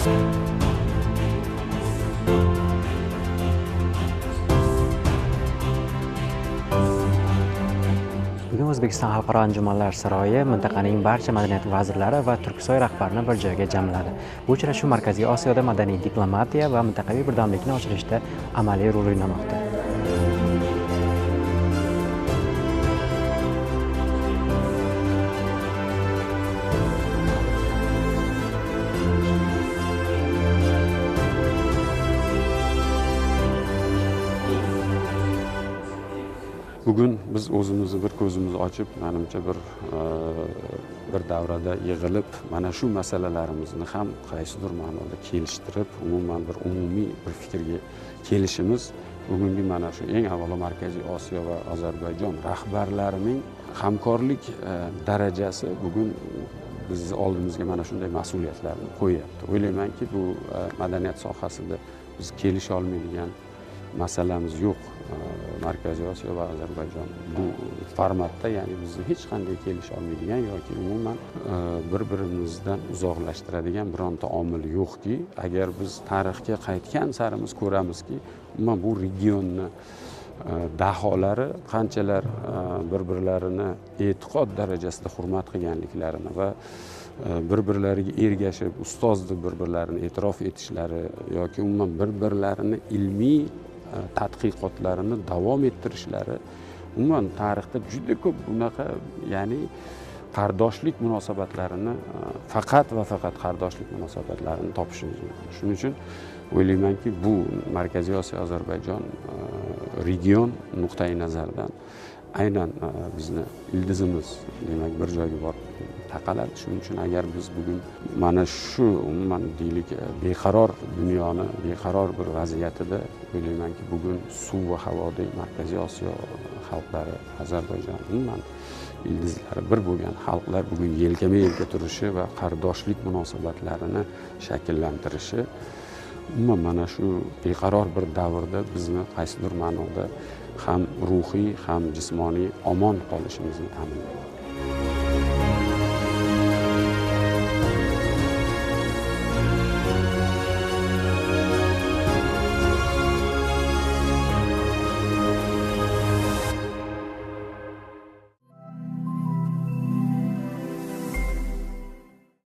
Bugun O'zbekiston Xalqaro anjumanlar saroyi mintaqaning barcha madaniyat vazirlari va Turksoy rahbarini bir joyga jamladi. Bu uchrashuv Markaziy Osiyoda madaniy diplomatiya va mintaqaviy birdamlikni oshirishda amaliy rol o'ynamoqda. Bugun biz o'zimizni bir ko'zimizni ochib, menimcha bir davrada yig'ilib, mana shu masalalarimizni ham qaysidir ma'noda kelishtirib, umuman bir umumiy bir fikrga kelishimiz bugungi mana shu eng avvalo Markaziy Osiyo va Ozarbayjon rahbarlarining hamkorlik darajasi bugun bizni oldimizga mana shunday mas'uliyatlarni qo'yapti. O'ylaymanki, bu madaniyat sohasida biz kelisha olmaydigan masalamiz yo'q. Markaziy Osiyo va Ozarbayjon bu formatda, ya'ni bizni hech qanday kelisha olmaydigan yoki umuman bir-birimizdan uzoqlashtiradigan bironta omil yo'qki, agar biz tarixga qaytgan sarimiz ko'ramizki, umuman bu regionni daholari qanchalar bir-birlarini e'tiqod darajasida hurmat qilganliklarini va bir-birlariga ergashib, ustoz deb bir-birlarini e'tirof etishlari yoki umuman bir-birlarini ilmiy tadqiqotlarini davom ettirishlari umuman tarixda juda ko'p bunaqa, ya'ni qardoshlik munosabatlarini faqat va faqat qardoshlik munosabatlarini topishimiz mumkin. Shuning uchun o'ylaymanki, bu Markaziy Osiyo Ozarbayjon region nuqtai nazaridan aynan bizni ildizimiz, demak, bir joyga borib taqaladi. Shuning uchun agar biz bugun mana shu umuman deylik beqaror dunyoni, beqaror bir vaziyatida o'ylaymanki, bugun suv va havodek Markaziy Osiyo xalqlari, Ozarbayjon umuman ildizlari bir bo'lgan xalqlar bugun yelkama-yelka turishi va qardoshlik munosabatlarini shakllantirishi umuman mana shu beqaror bir davrda bizni qaysidir ma'noda ham ruhiy, ham jismoniy omon qolishimizni ta'minlaydi.